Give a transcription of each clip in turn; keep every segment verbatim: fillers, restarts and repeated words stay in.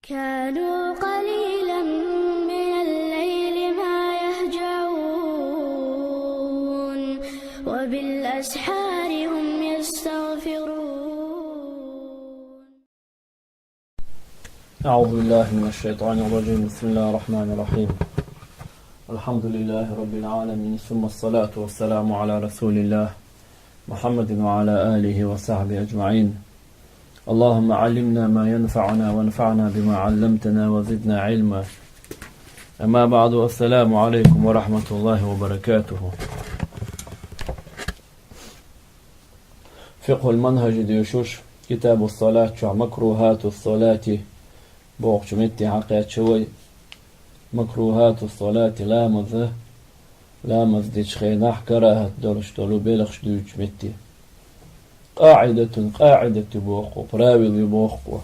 كانوا قليلا من الليل ما يهجعون، وبالأسحار هم يستغفرون. أعوذ بالله من الشيطان الرجيم. بسم الله الرحمن الرحيم. الحمد لله رب العالمين، ثم الصلاة والسلام على رسول الله محمد وعلى آله وصحبه أجمعين. اللهم علمنا ما ينفعنا وانفعنا بما علمتنا وزدنا علما. أما بعد، السلام عليكم ورحمة الله وبركاته. فقه المنهج дешуш, كتاب الصلاة чу مكروهات الصلاة бохучу метте хьакхаьчча вай. مكروهات الصلاة ламаза, ламаз дечу хенахь карахӀат долуш долу белхаш дуьйцучу метте. قاعدة, къаӀидат ю боху, правила ю боху.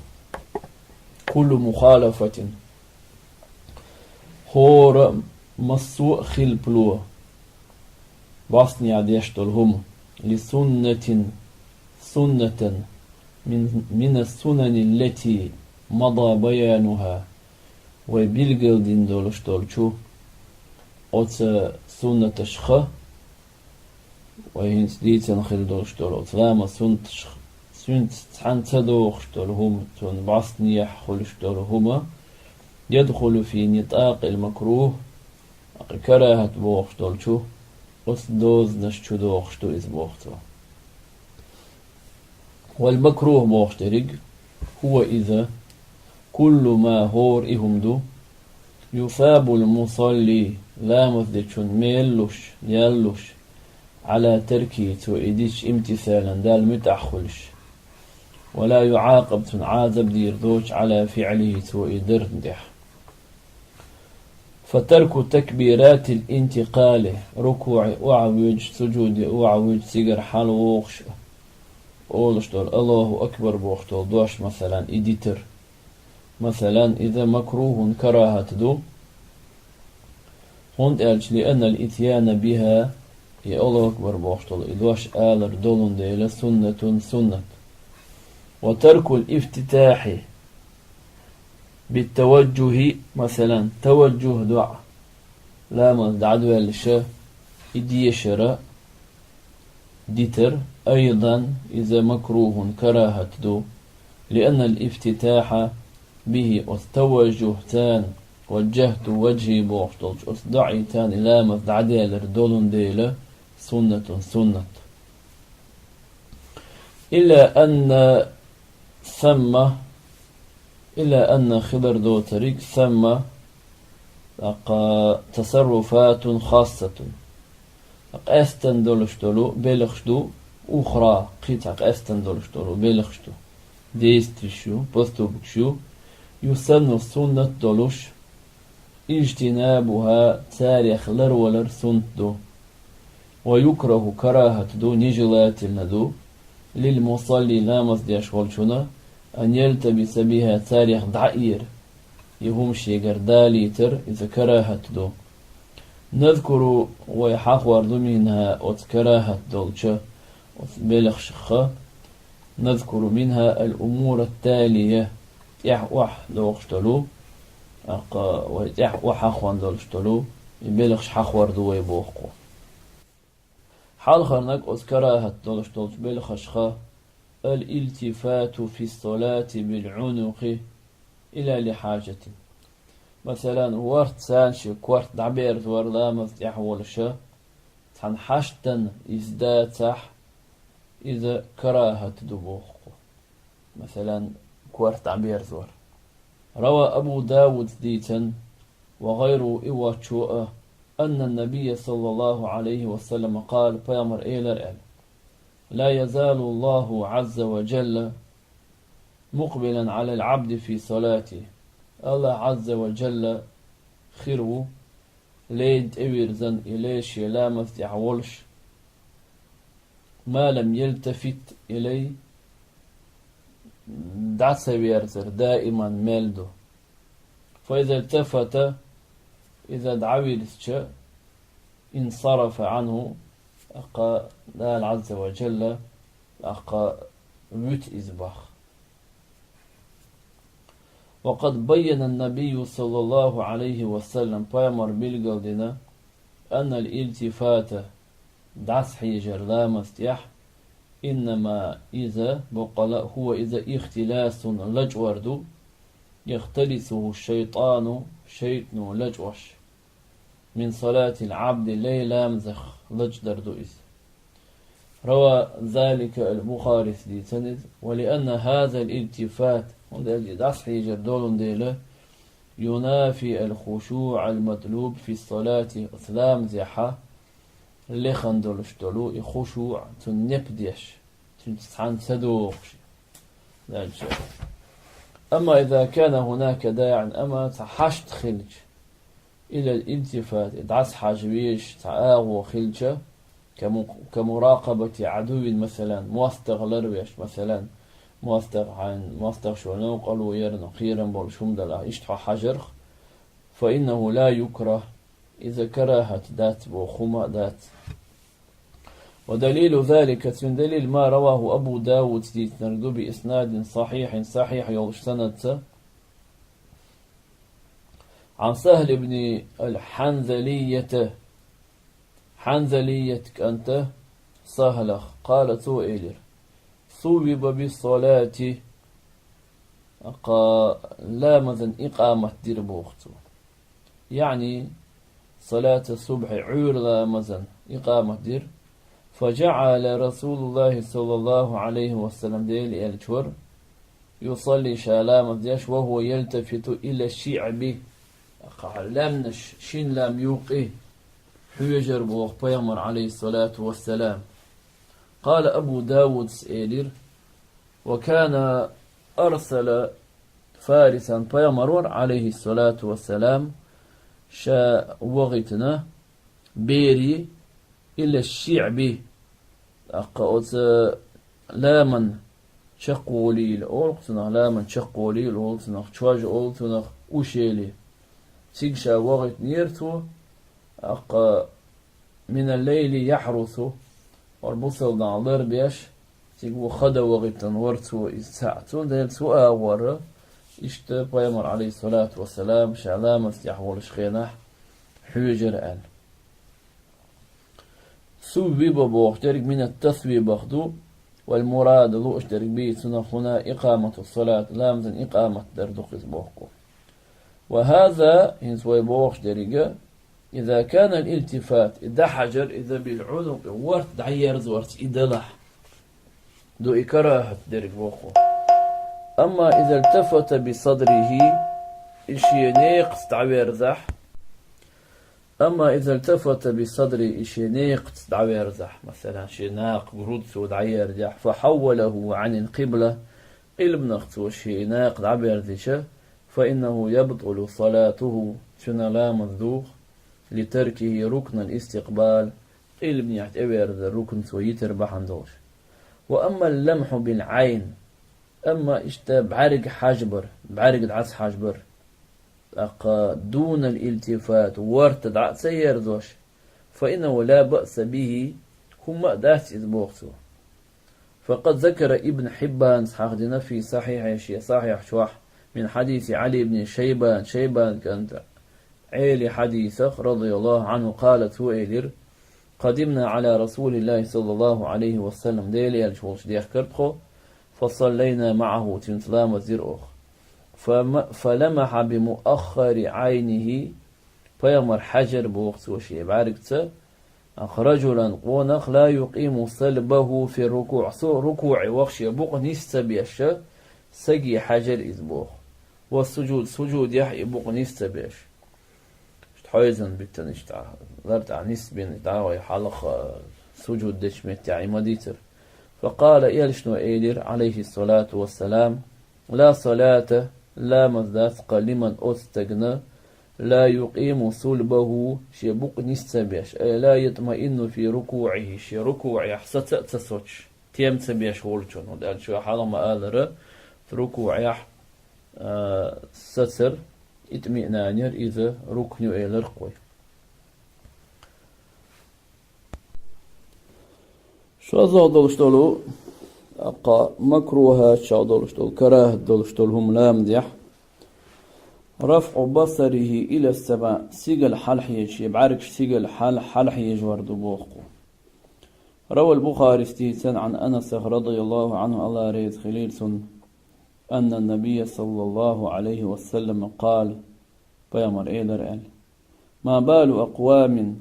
كل مخالفة, хӀора массо а хилпало, бӀостанехьа деш долу хӀума, لسنة, سنة, من, من السنن التي مضى بيانها, вай билгалдина долуш долчу оцу суннаташха, вай хӀинца дийцина хир долуш долу оцу ламаз суннаташха, суннатца цхьаьна ца догӀуш долу хӀума, цунна бӀостанехьа хуьлуш долу хӀума, يدخل في نطاق المكروه, карахӀат бохуш долчу оцу дозанаш чу догӀуш ду иза боху цо. والمكروه бохуш дерг, هو иза, كل ما хӀора и хӀума ду, يثاب المصلي ламаз дечун мел луш, ял луш, على تركه цо и дича امتثالا Далла муьтӀахь хуьлуш, ولا يعاقب цунна Ӏазап дийр доцуш على فعله цо и дарна тӀехь. فترك تكبيرات الانتقال, рукуӀе охьавоьдуш, сужуде охьавоьдуш, цигара хьалавогӀуш, олуш долу Аллаху акбар бохуш долу дош, масалан, и дитар. Масалан, иза макрухун, карахӀат ду, хӀунда аьлча لأن الإتيان بها, и Аллаху акбар бохуш долу и дош алар долун дела, سنة суннат. وترك الافتتاح بالتوجه, масалан, таважжухӀ доӀа, ламаз дӀадоьллуша и дешара дитар, أيضا иза макрухун, карахӀат ду, لأن الافتتاح به оцу таважжухӀца, وجهت وجهي бохуш долчу оцу доӀица и ламаз дӀаделар долун дела, سنة суннат. إلا أن ثم, إلا أن хилар доцург, ثم, тӀаккха, تصرفات خاصة, къаьстина долуш долу белхаш ду, أخرى, кхин цхьа къаьстина долуш долу белхаш ду, действиеш ю, поступкаш ю, يسن суннат долуш, اجتنابها царех ларвалар суннат ду. ويكره карахӀат ду, нежелательно ду, للمصلي ламаз деш волчунна, أن يلتبس بها царех дӀаэр, и хӀума шегара далийтар, иза карахӀат ду. نذكر вай хьахор ду منها оцу карахӀат долчу оцу белхашха, نذكر منها الأمور التالية, тӀаьхьа охьа догӀуш долу, тӀаккха вай тӀаьхьа охьа хьахван долуш долу и белхаш хьахор ду вай боху. Хьалхарнаг оцу карахӀат долуш долчу белхашха, الالتفات في الصلاة بالعنق إلا لحاجة. Масалан, ворхӀ царна шен корта дӀаберзор ламаз тӀехь волуша, цхьана хьаштан иза дацахь, иза карахӀат ду боху. Масалан, корта дӀаберзор. روى أبو داود дийцан, وغيره и вачо а, أن النبي صلى الله عليه وسلم قال, пайхамар элар аьлла: لا يزال الله عز وجل مقبلا على العبد في صلاته. Аллах Ӏазза ва Джалла хир ву лейна тӀевирзан, и лей шен ламаз тӀехь волуш, ما لم يلتفت إليه, дӀа ца верзар, даиман мел ду. فإذا التفت, иза дӀавирзича, انصرف عنه, тӀаккха Дала Ӏазза ва Джалла, тӀаккха вуьту иза боху. وقد بين النبي صلى الله عليه وسلم, пайхамар билгал дина, أن الالتفات, дӀасхьежар ламаз тӀехь, إنما, иза, боккъала, هو, иза, اختلاس, лачкъор ду, يختلسه الشيطان, шайтӀано лачкъош, من صلاة العبد, лай ламазах лачкъор ду иза. روى ذلك البخاري, дийцина иза, ولأن هذا الالتفات, хӀунда аьлча и дӀасхьежар долун дела, ينافي الخشوع المطلوب في الصلاة, ламазехь лехна долуш долу и хушуъ, цунна неп деш, цуьнца цхьаьна ца догӀуш. Дальше. أما إذا كان هناك داع, амма цхьа хьашт хилча, إلى الالتفات, дӀасхьажа везаш цхьа агӀо хилча, كم-, كمراقبة عدو, масалан, мостагӀа ларвеш, масалан, мостагӀа хьайн, мостагӀа шо новкъарло ярна кхерам болуш хӀума далахь, иштта хьо хьажарх, فإنه لا يكره, иза карахӀат дац боху хӀума а дац. ودليل ذلك, цуьнан далил, ما رواه أبو داود, дийцинарг ду, بإسناد صحيح, сахьихь йолуш санадца, عن سهل بن الحنظلية, Хьанзалият кӀанта Сахьлах, قال, цо элира: ثوب بالصلاة, кха ламазан икъамат дира боху цо. يعني صلاة الصبح, Ӏуьйра ламазан икъамат дира. فجعل رسول الله صلى الله عليه وسلم, Делан элча вара, يصلي, ша ламаз деш, وهو يلتفت إلى الشعب, кха лаьмнаш, шина лам юккъе хьоьжура боху пайхамар, عليه الصلاة والسلام. قال أبو داود, элира: وكان أرسل فارسا, пайхамар вара, عليه الصلاة والسلام, ша вахийтина бере, إلى الشعب, тӀаккха оцу ламан чекхволийла олу цунах, ламан чекхволийла олу цунах, чож олу цунах, ушели. Цига ша вахийтинера цо, тӀаккха من الليل يحرس, хӀора бусалба нах ларбеш, цига ву хада вахийтина вара цо иза цхьаъ. Цундела цу агӀор иштта пайхамар, عليه الصلاة والسلام, ша ламаз тӀехь волуш хенахь хьоьжура аьлла. ثوب бохуш дерг من التثويب ду, والمراد, лууш дерг бий цунах, هنا إقامة الصلاة, ламазан икъамат дар ду иза боху. وهذا, хӀинца вай бохуш дерг, إذا كان الالتفات, и дӀахьажар иза, بالعنق, ворта дӀаерзорца и далахь, ду и карахӀат дерг боху. أما إذا التفت بصدره, и шен некхаца дӀаверзахь, أما إذا التفت بصدره, и шен некхаца дӀаверзахь, масалан, шен накха, грудь цо дӀаерзахь, فحوله عن القبلة, къилбанах цо шен накха дӀаберзича, فإنه يبطل صلاته, цуьнан ламаз духу, لتركه ركن الاستقبال, къилбанехь тӀеверзар рукн цо йитар бахьана долуш. وأما اللمح بالعين, амма иштта бӀаьрга хьажбар, бӀаьрга дӀасахьажбар, тӀаккха دون الالتفات, ворта дӀа а ца ерзош, فإنه لا بأس به, хӀумма а дац иза боху цо. فقد ذكر ابن حبان, хьахдина, في صحيحه, шен сахьихь чохь, من حديث علي بن شيبان, Шайбан кӀанта Ӏели хьадисах, رضي الله عنه, قال, цо элира: قدمنا على رسول الله صلى الله عليه وسلم, Делан элча волчу дехкара тхо, فصلينا معه, цуьнца ламаз дира оха. فم-, فلمح بمؤخر عينه, пайхамар хьаьжира боху цо шен бӀаьргаца, ракъа, раджулан, къонах, ла юкъиму салбаху фи рукуъ, со рукуъе вахча букъ нис ца беш, саге хьаьжира иза боху. Ва сужуд, сужудехь и букъ нис ца беш. Иштта хьойзан биттана иштта, лар тӀехь нис бина, дӀа вай хьалха сужуд дечу меттехь и ма дийцара. Факъала, элчано элира, Ӏалайхиссалату вассалам, ла салата, ламаз дац кхалиман оцу стагана, ла юкъиму сулбаху, шен букъ нис ца беш, ай ла ятмаинну фи рукуъихи, шен рукуъехь саца а ца соцуш, тем ца беш волчун. ХӀунда аьлча хьалха ма алара, рукуъехь, а, сацар, итмиънан яр иза рукн ю элира кхой. ШозлагӀа долуш долу, тӀаккха макрухӀатех долуш долу, карахӀат долуш долу хӀума ламазехь, رفع بصره إلى السماء, сигала хьалхьежа, ший бӀаьргаш сигала хьал-, хьалхьежавар ду боху. روى البخاري, дийцина, عن أنس رضي الله عنه, АллахӀ реза хилийла цунна, أن النبي صلى الله عليه وسلم قال, пайхамар элира аьлла: ما بال أقوام,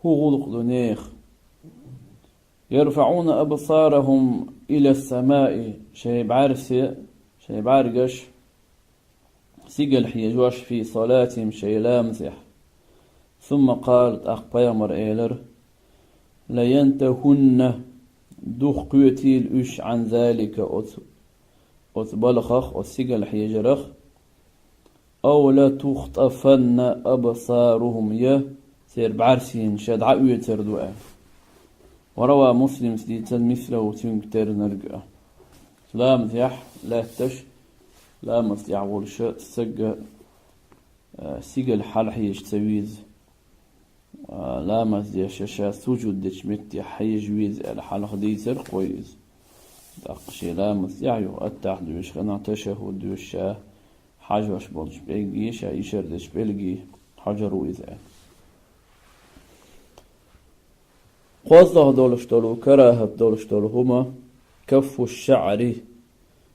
хӀун гӀуллакх ду нехан, يرفعون أبصارهم إلى السماء, шай бӀаьрсе, шай бӀаьргаш сигала хьежош في صلاتهم, шай ламазехь. ثم قال, тӀаккха пайхамар элира: لينتهن, духкхоьтийла уьш, عن ذلك, оцу, оцу балхах, оцу сигала хьежарах, أو لتخطفن أبصارهم, я церан бӀаьрсенаш дӀаоьцур ду аьлла. وروى مسلم, дийцина, مثله, цуьнга тернарг а. Ламазехь лаьтташ, ламаз тӀехь волуш стаг, а, сигала хьалхьежа ца веза, а, ламаз деш ша сужуд дечу метте хьежа веза аьлла, хьалха дийцар кхо иза. ТӀаккха шен ламаз тӀехь юха аттахьят доьшуш хенахь, ташаххуд доьшуш ша хьажош болчу пӀелгий, ша ишар дечу пӀелгий хьажар ву иза аьлла. КхозлагӀа долуш долу, карахӀат долуш долу хӀума, كف الشعر,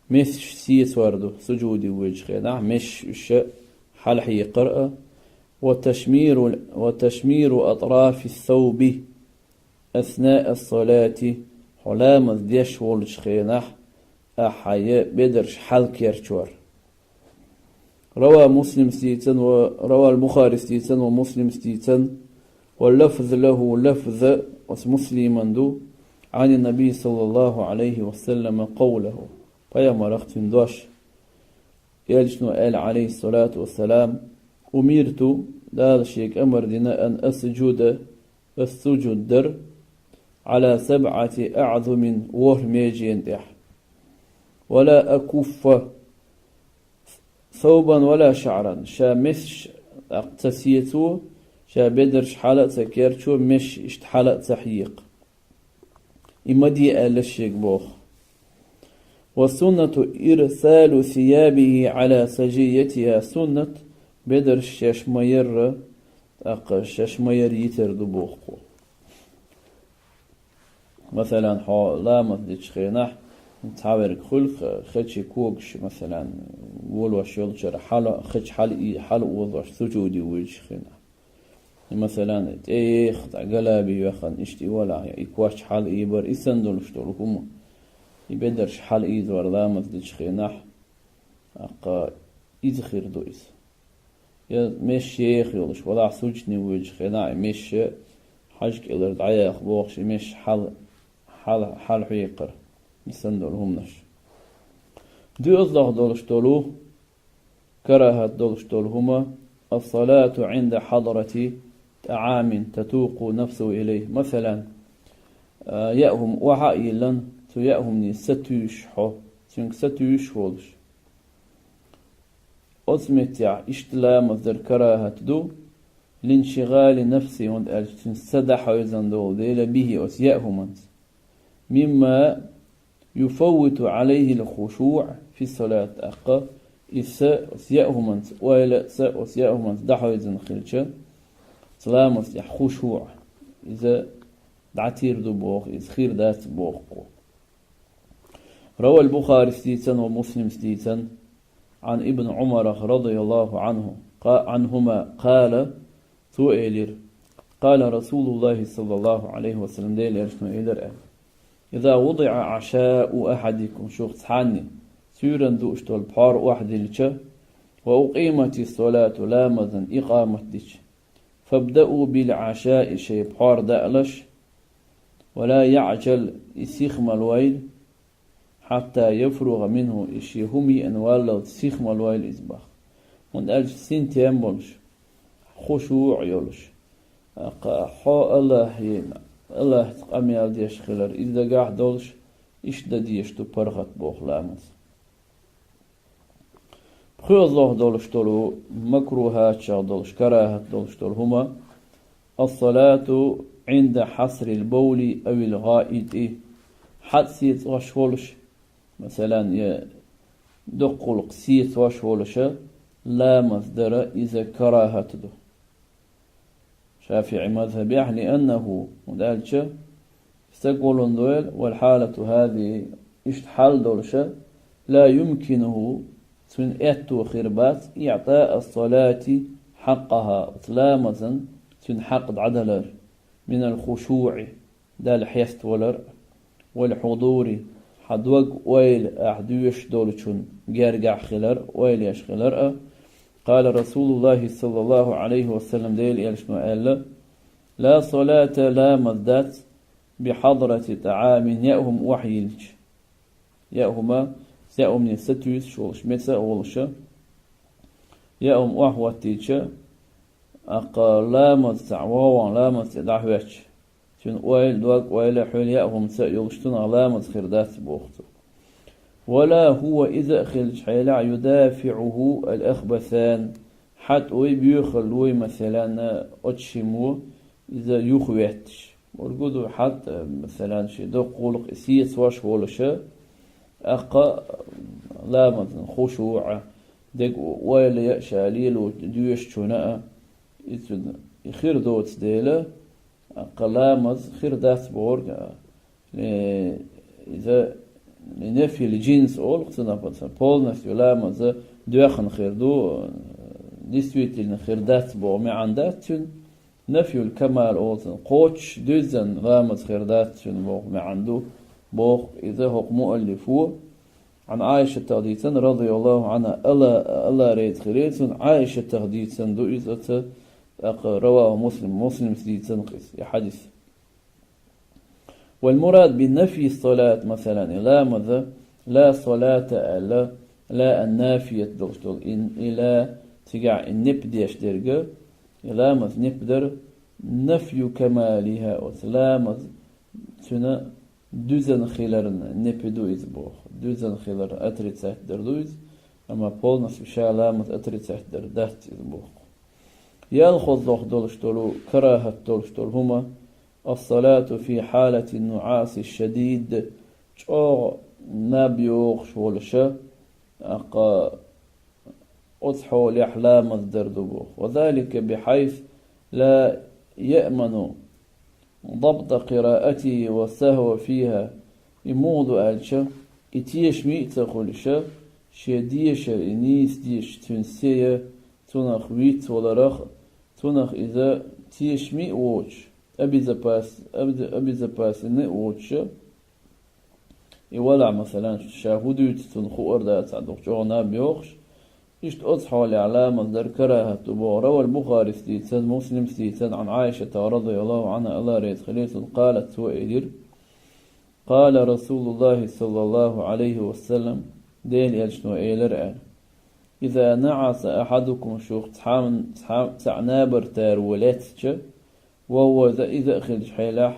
месаш сецор ду, сужуде воьдучу хенахь месаш уьш хьалхьекхар а, وتشمير، وتشمير أطراف الثوب أثناء الصلاة, хьо ламаз деш волчу хенахь ахьа я бедарш хьалкерчор. روى مسلم, дийцина, ва روى البخاري, дийцина, ва Муслим, дийцина, واللفظ له, лафз оцу Муслиман ду, عن النبي صلى الله عليه وسلم قوله, пайхамарах цуьнан дош. Элчано аьлла, عليه الصلاة والسلام: أمرت, Дала шега амар дина, أن أسجد, ас сужуд дар, على سبعة أعظم, ворхӀ меженна тӀехь, ولا أكف ثوبا ولا شعرا, ша месаш тӀаккха ца сецо, ша бедарш хьала а ца керчо, месаш иштта хьала а ца хьекха. И ма де аьлла шега боху. والسنة إرسال ثيابه على سجيتها, суннат бедарш шаьш ма-ярра, тӀаккха шаьш ма-ярра йитар ду боху. Масалан, хьо ламаз дечу хенахь, цхьаверг хуьлу хечийн когаш, масалан, волош йолчара хьала, хечу хьала и-, хьала озош сужуде воьдучу хенахь. И, масалан, тӀееха, цхьа галаби йоьхна, иштта и валахь, я и коч хьала ийбар, и санна долуш долу хӀума. И бедарш хьала ийзор ламаз дечу хенахь, тӀаккха иза хир ду иза. Я месаш еха йолуш, валахь, суждане воьдучу хенахь, и месаш хьажа кӀелара дӀаяха бохуш, и месаш хьала, хьала, хьалхьекхар, и санна долу хӀуманаш. ДоьазлагӀа долуш долу, карахӀат долуш долу хӀума, الصلاة عند حضرة طعام تتوق نفسه إليه. Масалан, а, яа хӀума охьа а йиллина, цу яа хӀумане сатуьйсуш хьо, цуьнга сатуьйсуш волуш. Оцу меттехь иштта ламаз дар карахӀат ду, لانشغال نفسه, хӀунда аьлча цуьнан са дӀахьевзина долу дела, به, оцу яа хӀуманца. مما يفوت عليه الخشوع في الصلاة, тӀаккха и са оцу яа хӀуманца, ойла а са оцу яа хӀуманца дӀахьевзина хилча, цу ламаз тӀехь хушуӀ, иза дӀатийр ду боху, иза хир дац боху. روى البخاري, дийцина, ва Муслим, дийцина, عن ابن عمر رضي الله عنه، قا-، عنهما قال, цо элира: قال رسول الله صلى الله عليه وسلم, Делан Элчано элира аьлла: إذا وضع عشاء أحدكم, шух цхьанне суьйранна дууш долу пхьор охьадиллича, وأقيمت الصلاة, ламазан икъамат дича, فابدؤوا بالعشاء, шайн пхьор даалаш, ولا يعجل, и сиха ма лойла, حتى يفرغ منه, и шен хӀума йиъна валлалц сиха ма лойла иза боху. ХӀунда аьлча синтем болуш, хушуӀ йолуш, тӀаккха хьо АллахӀе, АллахӀца къамел деш хилар, иза дагахь долуш, иштта дан дезаш ду паргӀат боху ламаз. ПхоьазлагӀа долуш долу, макрухӀатех долуш, карахӀат долуш долу хӀума, الصلاة عند حصر البول أو الغائط, хьацӀ сецош волуш, масалан, я доккха гӀуллакх сецош волуша, ламаз дар иза карахӀат ду. ШафигӀи мазхӀабехь, لأنه, хӀунда аьлча, стаг волун дойла, والحالة هذه, иштта хьал долуша, لا يمكنه, цуьнан аьтто хир бац, إعطاء الصلاة حقها, оцу ламазан цуьнан хьакъ дӀадалар, من الخشوع, Далла хьеставалар а, والحضور, хьан дог-ойла ахь доьшуш долчун гергахь хилар а, ойла еш хилар а. قال رسول الله صلى الله عليه وسلم, Делан Элчано аьлла: لا صلاة, ламаз дац, بحضرة طعام, неа хӀума охьайиллича. Яа хӀума, яа хӀумане сатуьйсуш волуш, меца а волуша, яа хӀума охьахӀоттийча, аккха ламаз цхьаъ, вогӀун ламаз цӀе дӀахӀоьттича, цуьнан ойла, дог-ойла, хьуьла яа хӀумаца а йолуш, цунах ламаз хир дац, боху цо. ولا هو, иза а хилча хьелахь, يدافعه الأخبثان, хьатӀой, боьхаллой, масалан, оцу шиммо иза юхаветташ. Мургу ду хьатӀа, масалан, шен доккха гӀуллакх и сецош волуша, аккха ламазан хушуӀа, дега ойла яа ша лело доьшучунна а, и цуьнан и хир доцу дела, аккха ламаз хир дац бохург, э, иза, э, нефил джинс олу цунах, полностью ламаза доьхна хир ду, э, действительно хир дац боху маьӀна дац цуьнан. Нафьюл камал олу цунах, кхоччуш дуьззина ламаз хир дац цуьнан боху маьӀна ду, боху иза хӀокху муаллифо. Ӏан Ӏайшатах дийцина, радияллаху Ӏанха, Алла, Алла реза хилийла цунна, Ӏайшатах дийцина ду иза оцу, тӀаккха раваху Муслим, Муслимс дийцина кхин и хьадис. Вал мурад би нафи салат, масалан, и ламаза ла салата аьлла, ла ан-нафият долуш долу, и, и ла цигахь и неп деш дерг, и ламаз неп дара, нафью камалиха, оцу ламаз цуьнан дуьззина хиларна неп ду иза боху. Дуьззина хиларна отрицать дар ду иза, амма полностью ша ламаз отрицать дар дац иза боху. ЯлхолгӀа долуш долу, карахӀат долуш долу хӀума, ас-салату фи хьалати нуӀаси шадид, чӀогӀа наб йохуш волуша, аккха оцу хьолехь ламаз дар ду боху. Ва залика бихьайс ла яъману дабта къираатихи ва сахва фиха. И муха ду аьлча, и тешаме а ца хуьлуша, шен дешар, и нийса дешар цуьнан сея, цунах вицваларах, цунах иза тешаме а воцуш, обезопас-, обез-, обезопасенный а воцуша, и валахь, масалан, ша хӀун дуьйцу цунна хуур дацахь, дукха чӀогӀа наб йохуш, иштта оцу хьолехь ламаз дар карахӀат ду боху. Равал Бухарис дийцина, Муслимс дийцина, Ӏан Ӏайшата, радияллаху Ӏанха, Алла реза хилийла цунна, къалат, цо элира: Къала Расулуллахи саллаллаху Ӏалайхи ва саллам, Делан Элчано элира аьлла: иза наӀаса ахьадукум, шух цхьа-, цхьа-, цхьаъ набартаро лецча, ва хӀува, иза, иза а хилча хьелахь,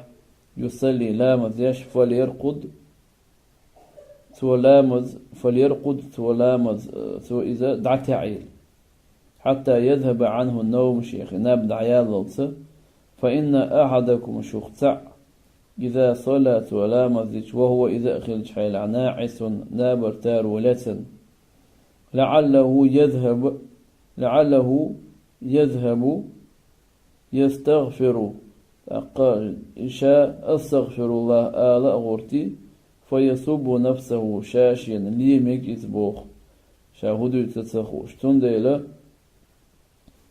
юсалли, ламаз деш, фаляркъуд, цо ламаз, фаляркъуд, цо ламаз, э, цо иза дӀатаӀийла. Хьатта язхӀаба Ӏанху навм, шех наб дӀаяллалца, фа инна ахьадакум, шух цхьаъ, иза салла, цо ламаз дича, ва хӀува, иза а хилча хьелахь, наӀисун, набартаро лецна. ЛаӀаллаху язхӀабу, лаӀаллаху язхӀабу, ястагъфиру, тӀаккха ша астагъфируллах ала а гӀорти, фа ясуббу нафсаху, ша шена ле мега иза боху, ша хӀун дуьйцу ца хууш. Цундела,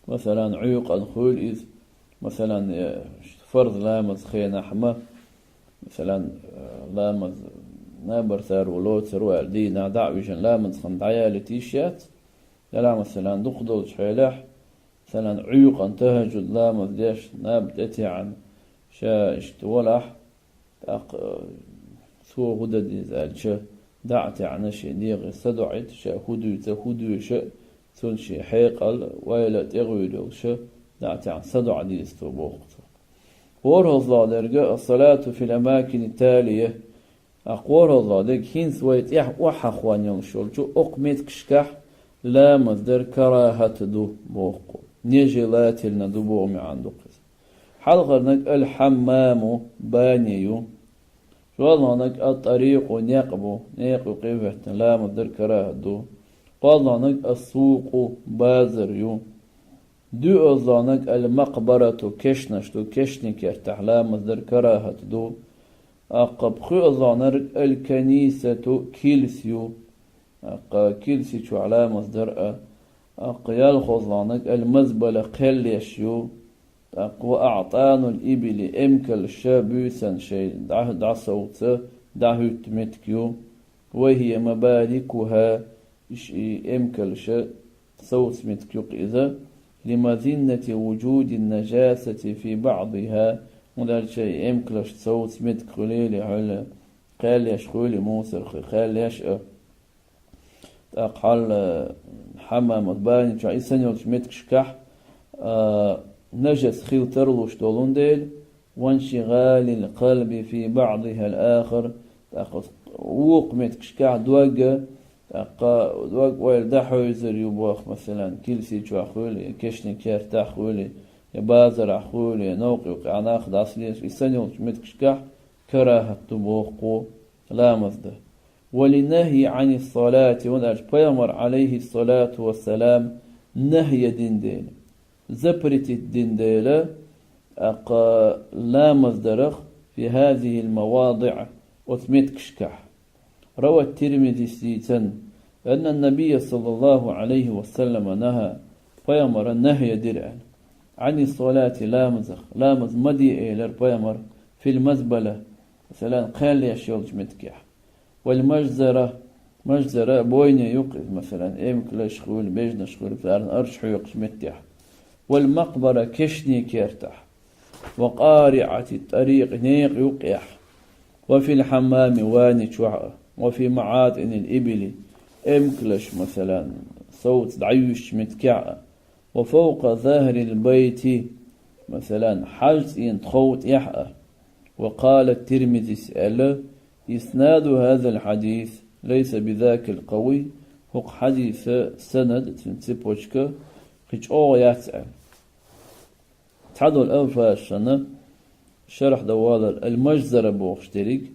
масалан, Ӏуьйкъана хуьлу иза, масалан, э, фарз ламаз хенахь ма, масалан, э, ламаз набартаро лоцур ву аьлла, дийнахь дӀа а вижина, ламаз хан дӀаялийта йиш яц, делахь, масалан, дукха долчу хьелехь, Масалан, Ӏуьйкъана тахӀажжуд ламаз деш, наб тӀетаьӀна, ша иштта валахь, тӀаккха, э, цо хӀун дан деза аьлча, дӀа а таьӀна, шен дегӀе садоӀийта, ша хӀун дуьйцу, хӀун доьшу, цунна шен хьекъал, ойла тӀегӀуьйр йолуша, дӀа а таьӀна садоӀа деза цо боху цо. ВорхӀалгӀа дерг, ас-салату фил амакини талия, Аккха ворхӀалгӀа дерг, хӀинца вай тӀехь охьахош йолуш йолчу окху меттигашкахь ламаз дар карахӀат ду боху, нежелательно ду боху маьӀна ду-кх иза. Хьалхарниг аль-хьаммаму, бане ю. ШолгӀаниг ат-тарикъу, некъ бу, некъа юкъе хӀоьттина ламаз дар карахӀат ду. КхоалгӀаниг السوق, базар ю. ДоьалгӀаниг المقبرة, кешнаш ду, кешнийн кертахь ламаз дар карахӀат ду. ТӀаккха пхоьалгӀаниг الكنيسة, килс ю. ТӀаккха килси чохь ламаз дар а. ТӀаккха ялхолгӀаниг المزبلة, кхел еш ю. ТӀаккха وأعطان الإبل, эмкалш буьйсан шайн дӀа-, дӀасовца, дӀахӀуьтту меттиг ю. وهي مباركها, иш и эмкалш совца меттиг ю-кх иза, لمذنة وجود النجاسة في بعضها, хӀунда аьлча и эмкалш совца меттиг хуьлийла, хьуьлла кхел еш хуьлий, мусор хи кхел еш а. ТӀаккха хьал, э, хьаммамат, бани чохь, и санна йолчу меттигашкахь, а, нажас хила тарлуш долун дела, وانشغال القلب في بعضها الآخر, тӀаккха вукху меттигашкахь дог, тӀаккха дог ойла дӀахьевзар ю боху, масалан, килси чохь хуьлий, я кешнийн кертахь хуьлий, я базарахь хуьлий, я новкъа юкъехь нах дӀасалелаш, и санна йолчу меттигашкахь карахӀат ду боху кхо ламаз дан. وللنهي عن الصلاة, хӀунда аьлча пайхамар, عليه الصلاة والسلام, нахья дина дела, запретить дина дела, тӀаккха ламаз дарах في هذه المواضع, оцу меттигашкахь. روى الترمذي, дийцина, أن النبي صلى الله عليه وسلم نهى, пайхамара нахья дира аьлла, عن الصلاة, ламазах, ламаз ма де элира пайхамара, في المزبلة, масалан, кхел еш йолчу меттигехь. والمجزرة, мажзара бойне ю-кх иза, масалан, эмкалш хуьлий, бежнаш хуьлий, царна арш хьоькхучу меттехь. والمقبرة, кешнийн кертахь. وقارعة الطريق, некъа юккъехь. وفي الحمام, ванни чохь а. وفي معاطن الإبل, эмкалш, масалан, совца дӀаюьйсучу меттигехь а. وفوق ظهر البيت, масалан, хьажцӀийн тхов тӀехь а. وقال الترمذي, аьлла, إسناد هذا الحديث ليس بذاك القوي, хӀокху хьадисан санад, цуьнан цепочка, кхин чӀогӀа яц аьлла. Цхьадолу алфазашна шархь дан валар, المجزرة бохуш дерриг,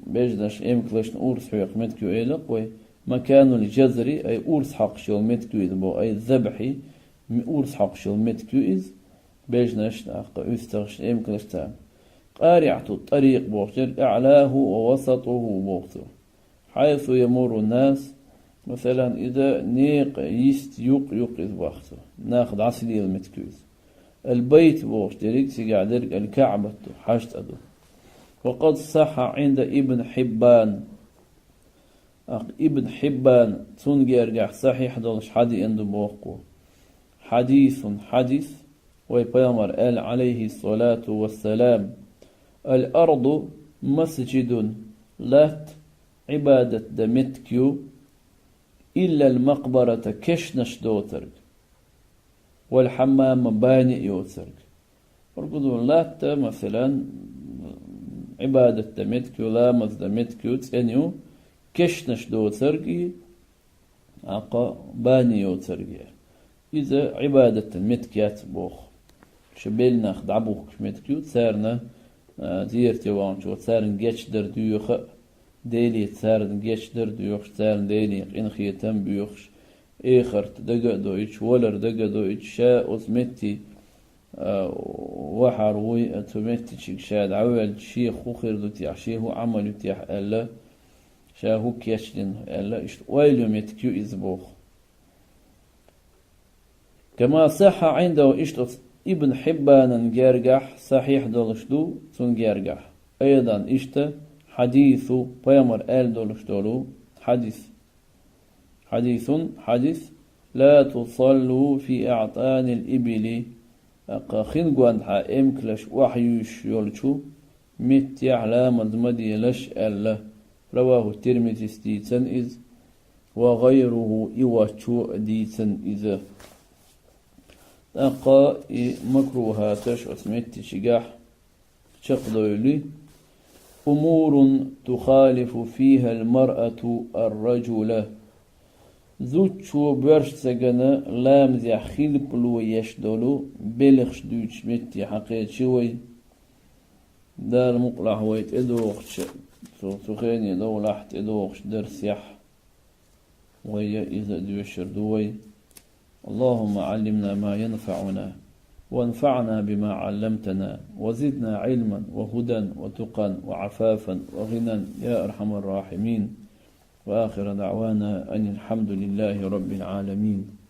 бежнаш, эмкалшна урс хьоькху меттиг ю элира-кх вай, مكان الجزر, ай урс хьокхуш йолу меттиг ю иза боху, أي الذبح, м-, урс хьокхуш йолу меттиг ю иза, бежнаш, тӀаккха уьстагӀашна, эмкалшна царна. قارعة الطريق бохуш дерг, أعلاه ووسطه боху цо. حيث يمر الناس, масалан, иза некъа йист юкъ-юкъ иза боху цо. Нах дӀасалела меттиг ю иза. البيت бохуш дерриг цигахь дерг الكعبة ду, хьажцӀа ду. وقد صح عند ابن حبان. ТӀаккха Ибн Хьиббан, цунна гергахь сахьихь долуш хьадеана ду боху. حديث, хьадис, вай пайхамар аьлла, عليه الصلاة والسلام: الأرض مسجد, латта Ӏибадат дан меттиг ю, إلا المقبرة, кешнаш доцург, والحمام, бани а йоцург. Ургудун латта, масалан, Ӏибадат дан меттиг ю, ламаз дан меттиг ю, цӀена ю, кешнаш доцург и, тӀаккха бани йоцург я. Иза Ӏибадат дан меттиг яц боху. Ша белла нах дӀабухкуш меттиг ю, царна, а, зерате ваханчо царна гечдар доьху а, Деле царна гечдар доьхуш, царна Деле къинхетам боьхуш, эхарт дага а дойтуш, валар дага а дойтуш, ша оцу метте, а, вахьар вуй, а, цу меттичиг ша дӀавоьлча, шех хӀун хир ду техьа, шен хӀун Ӏамал ю техьа аьлла, ша хӀун кечдина аьлла, иштта ойла ю меттиг ю иза боху. كما صح عنده, иштта оцу Ибн Хьиббанан гергахь сахьихь долуш ду, цунна гергахь. أيضا, иштта, حديث, пайхамар аьлла долуш долу хьадис. حديث, хьадис: لا تصلوا في أعطان الإبل. ТӀаккха хин гондахьа эмкалаш охьаюьйшуш йолчу меттехь ламаз ма делаш аьлла. رواه الترمذي, дийцина иза. وغيره, и воцчо а дийцина иза. ТӀаккха и макрухӀаташ оцу меттичигахь чекхдойли: أمور تخالف فيها المرأة الرجل. Зудчо боьршца гина ламазехь хилпало еш долу белхаш дуьйцуш метте хьакхечи вай. Дала мукъалахь вай тӀедогӀучу, цу, цу хене довлахь тӀедогӀучу дарсехь. вай я иза доьшур ду вай. اللهم علمنا ما ينفعنا، وانفعنا بما علمتنا، وزدنا علما وهدى وتقى وعفافا وغنى يا أرحم الراحمين. وآخر دعوانا أن الحمد لله رب العالمين.